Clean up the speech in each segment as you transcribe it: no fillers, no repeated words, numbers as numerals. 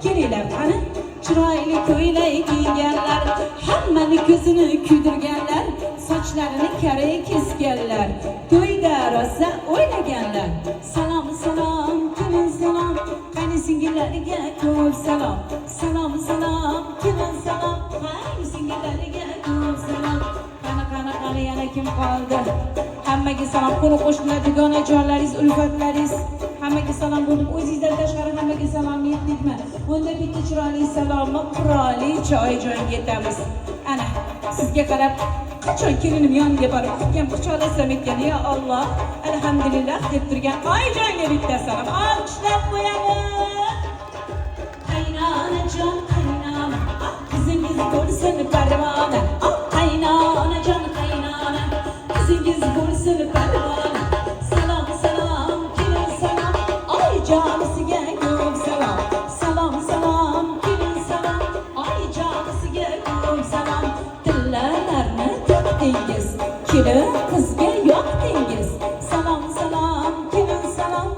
Kelinglar, qani, chiroyli ko'ylak kiyganlar, hammani ko'zini kuydirganlar, sochlarini karra kesganlar, to'yda rosa o'ynaganlar. Salom, salom, kelin, salom, qayni singillariga ko'p salom. Salom, salom, kelin, salom, qayni singillariga ko'p salom. Qani, qani, qani, yana kim qoldi? Hammaga salom, qo'ni qo'shnilar, dugonajonlaringiz, ulfatlaringiz, hammaga salom bo'lib, o'zingizdan tashqari hammaga salom yetdikmi? Unda bitta chiroyli salomni qirolicha oyijonga yetamiz. Ana, sizga qarab, qachon kelinim yoniga borib quchgan quchoqlasam ekan, ya Alloh, alhamdulillah deb turgan oyijonga bitta salom. Olqishlab qo'yamiz. Qaynonajon, qaynona, ah, qizingiz bo'lsin parvona. Ah, qaynonajon, qaynona, qizingiz bo'lsin parvona. Salom, salom, kelin, salom, oyijonisiga ko'p salom. Salom, salom, kelin, salom, oyijonisiga ko'p salom. Tillalarni to'kdingiz, kelin qizga yoqdingiz. Salom, salom, kelin, salom.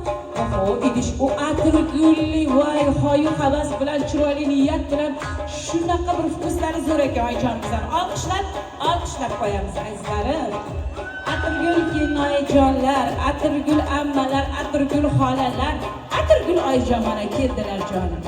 Oho, idish u atirgulli, voy, hoyu havas bilan, chiroyli niyat bilan shunaqa bir вкус lari zo'r ekan oyijon bizani. Olqishlab, olqishlab qo'yamiz, azizlarim. Atirgul kelinoyijonlar, atirgul ammalar, atirgul xolalar, atirgul oyijon mana keldilar jonim.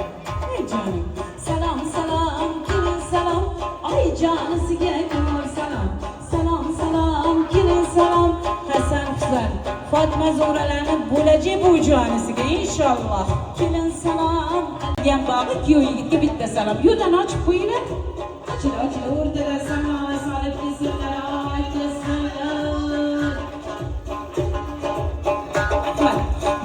Ey jonim. Salom, salom, kelin, salom, oyijonisiga ko'p salom. Salom, salom, kelin, salom, Hasan Husan, Fatma Zo'ralarni bo'lajak bu jonisiga inshaalloh. Kelin, salom, degan bog'i kuyov yigitga bitta salom. Yo'ldan ochib qo'yinglar. Ochil, ochil, o'rtadan salom solib kelsinlar, oy, kelsinlar. Rahmat.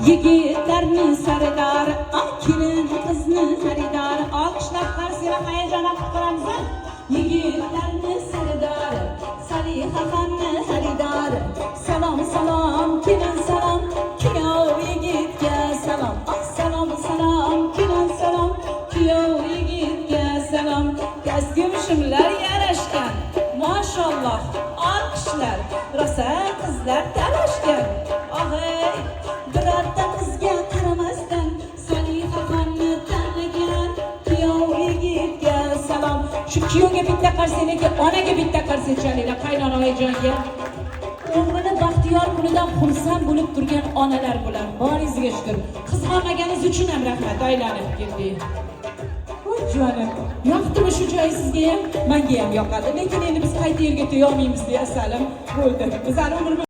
Yigitlarni sardori, ah, kelin qizni xaridori. Olqishlab qarsanglar, hayajon qilib qolamiz. Yigitlarni sardori, Solihaxonni xaridori. Salom, salom, kelin, salom, kuyov yigitga salom. Ah, salom, salom, kelin, salom, kuyov yigitga salom. Kostyum shimlar yarashgan. Mashalloh, olqishlar. Rosa qizlar talashgan. Og'ay, birorta qizga qaramasdan Solihaxonni tanlagan kuyov yigitga salom. Shu kuyovga bitta qarsanglar, onaga bitta qarsak chalinglar, qaynona oyijonga. O'g'lini baxtiyor kunidan xursand bo'lib turgan onalar bular. Boringizga shukur. Qizg'anmaganingiz uchun ham rahmat, aylanib keldik. Voy jonim, yoqdimi shu joy sizga ham? Menga ham yoqadi. Lekin endi biz qayta yerga to'yolmaymiz deya asalim bo'ldi. Bizani umrimiz